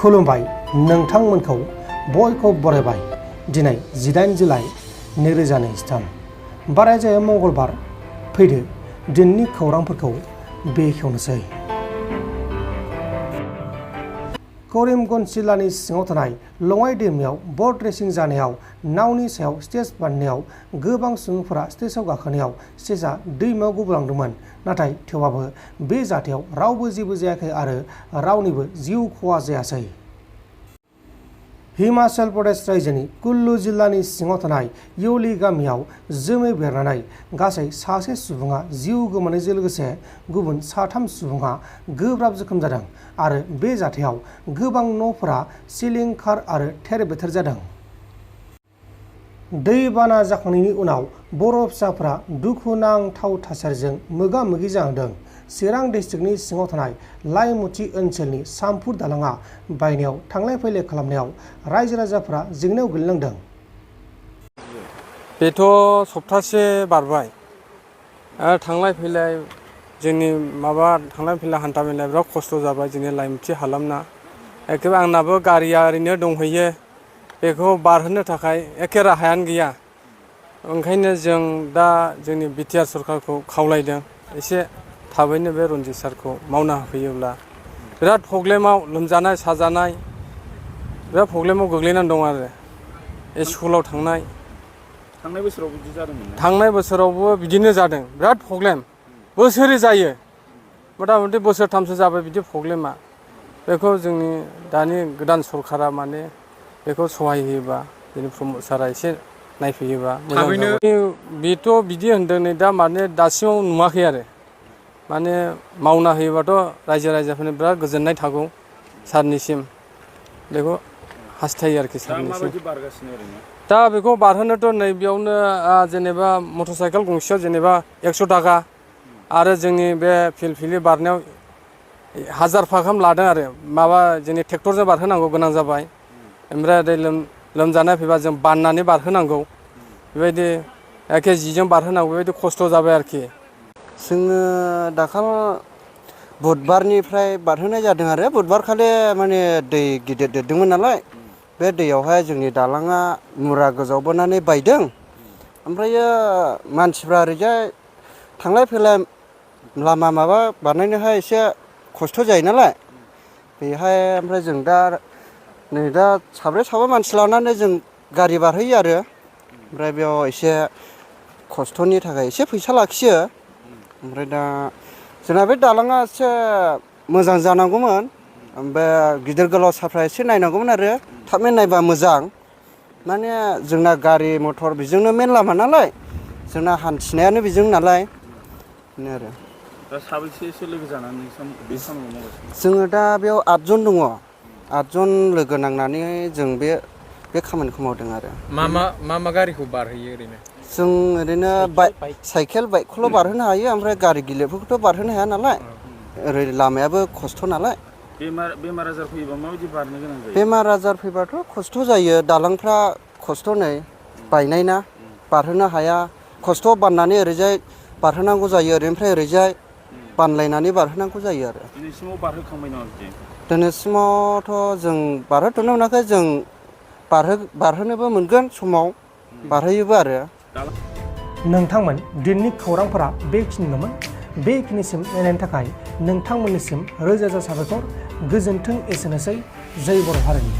खुलुमबाय नोंथांमोनखौ बयखौ बरायबाय दिनै 18 जुलाइ 2023 बाराय जायो मंगलबार फैदो दिननि खौरांफोरखौ बेखेवनोसै। करिमगन्ज जिल्लानि सिङाव थानाय लङाइ दैमायाव बोट रेसिं जानायाव नावनि सायाव स्टेज बारनायाव गोबां सुबुंफोरा स्टेजआव गाखोनायाव स्टेजआ दैमायाव गबलांदोंमोन। नाथाय थेवब्लाबो बे जाथायाव रावबो जेबो जायाखै आरो रावनिबो जिउ खहा जायासै। हिमाचल प्रदेश रायजोनि कुल्लु जिल्लानि सिङाव थानाय यौली गामियाव जोमै बेरनानै गासै सासे सुबुङा जिउ गोमानायजों लोगोसे गुबुन 3 सुबुङा गोब्राब जोखोम जादों आरो बे जाथायाव गोबां न'फोरा सिलिंखार आरो थेर-बेथेर जादों। दैबाना जाखांनायनि उनाव बर' फिसाफोरा दुखुनांथाव थासारिजों मोगा-मोगि जानांदों। चिरां डिस्ट्रिक्टनि सिङाव थानाय लाइमुथि ओनसोलनि सामफुर दालांआ बायनायाव थांलाय फैलाय खालामनायाव रायजो-राजाफोरा जेंनायाव गोग्लैनांदों। बेथ' सप्तासे बारबाय थांलाय फैलाय जोंनि थांलाय फैलाय हान्था मेला बिराद खस्थ' जाबाय जोंनि लाइमुथि हालामना। एखेबारे आंनाबो गारिया ओरैनो दंहैयो बेखौ बारहोनो थाखाय एखे राहायानो गैया। ओंखायनो जों दा जोंनि बिटिआर सरकारखौ खावलायदों एसे थाबैनो बे रन्जित सारखौ मावना होफैयोब्ला बिराद प्रब्लेमाव लोमजानाय साजानाय बिराद प्रब्लेमाव गोग्लैनानै दं आरो स्कुलाव थांनाय बोसोराव बिदि जादोंमोन ना? थांनाय बोसोरावबो बिदिनो जादों बिराद प्रब्लेम बोसोरै जायो मथा मथि बोसोरथामसो जाबाय बिदि प्रब्लेमा। बेखौ जोंनि दानि गोदान सरकारा माने बेखौ सहाय होयोबा जोंनि प्रमद सारा एसे नायफैयोबा मोजां जागौ। बेथ' बिदि होनदों नै दा माने दासिमाव नुवाखै आरो माने मावना होयोबाथ' रायजो राजाफोरनि बिराद गोजोननाय थागौ सारनिसिम बेखौ हास्थायो आरोखि सारनिसिम। दा बेखौ बारहोनोथ' नैबेयावनो जेनेबा मटर साइकेल गंसेयाव जेनेबा 100 थाखा आरो जोंनि बे फिलफिलि बारनायाव 1000 गाहाम लादों आरो जोंनि ट्रेक्टरजों बारहोनांगौ गोनां जाबाय। ओमफ्राय ओरै लोमजानाय फैबा जों बाननानै बारहोनांगौ बेबायदि एखे जिजों बारहोनांगौ बेबायदि खस्थ' जाबाय आरोखि। जोङो दाखाल बुधबारनिफ्राय बारहोनाय जादों आरो बुधबारखालि माने दै गिदिर देरदोंमोन नालाय बे दैयावहाय जोंनि दालाङा मुरा गोजावबोनानै बायदों। ओमफ्रायो मानसिफ्रा ओरैजाय थांलाय फैलाय लामा बानायनोहाय एसे खस्थ' जायो नालाय बेहाय ओमफ्राय जों दा नै दा साब्रै मानसि लानानै जों गारि बारहोयो आरो ओमफ्राय बेयाव एसे खस्थ'नि थाखाय एसे फैसा लाखियो। ओमफ्राय दा जोंना बे दालाङा एसे मोजां जानांगौमोन ओमफ्राय गिदिर गोलाव साफ्रा एसे नायनांगौमोन आरो थाबनो नायबा मोजां। माने जोंना गारि मटर बेजोंनो मेन लामा नालाय जोंना हान्थिनायानो बेजों नालाय बेनो आरो। दा साबैसे लोगो जानानै बे खामानिखौ मावगासिनो? जोङो दा बेयाव 8 जन दङ। 8 जन लोगो नांनानै जों बे खामानिखौ मावदों आरो। मा गारिखौ बारहोयो ओरैनो? जों ओरैनो साइकेल बाइकखौल' बारहोनो हायो ओमफ्राय गारि गिलिरफोरखौथ' बारहोनो हाया नालाय ओरै लामायाबो खस्थ' नालाय। बेमार आजार फैयोबा माबायदि बारनो गोनां जायो? बेमार आजार फैबाथ' खस्थ' जायो दालांफ्रा खस्थ' नै बायनाय ना बारहोनो हाया खस्थ' बाननानै ओरैजाय बारहोनांगौ जायो ओरैनिफ्राय ओरैजाय बानलायनानै बारहोनांगौ जायो आरो। दिनैसिमाव बारहोखांबाय नामा बिदि? दिनैसिमावथ' जों बारहोथ'नो मोनाखै जों बारहोनोबो मोनगोन समाव बारहोयोबो आरो। नोंथांमोन दिननि खौरांफोरा बेखिनिल'मोन। बेखिनिसिम नायनायनि थाखाय नोंथांमोननिसिम रोजा रोजा साबायखर। गोजोन्थों एसेनोसै जय बर' हारिनि।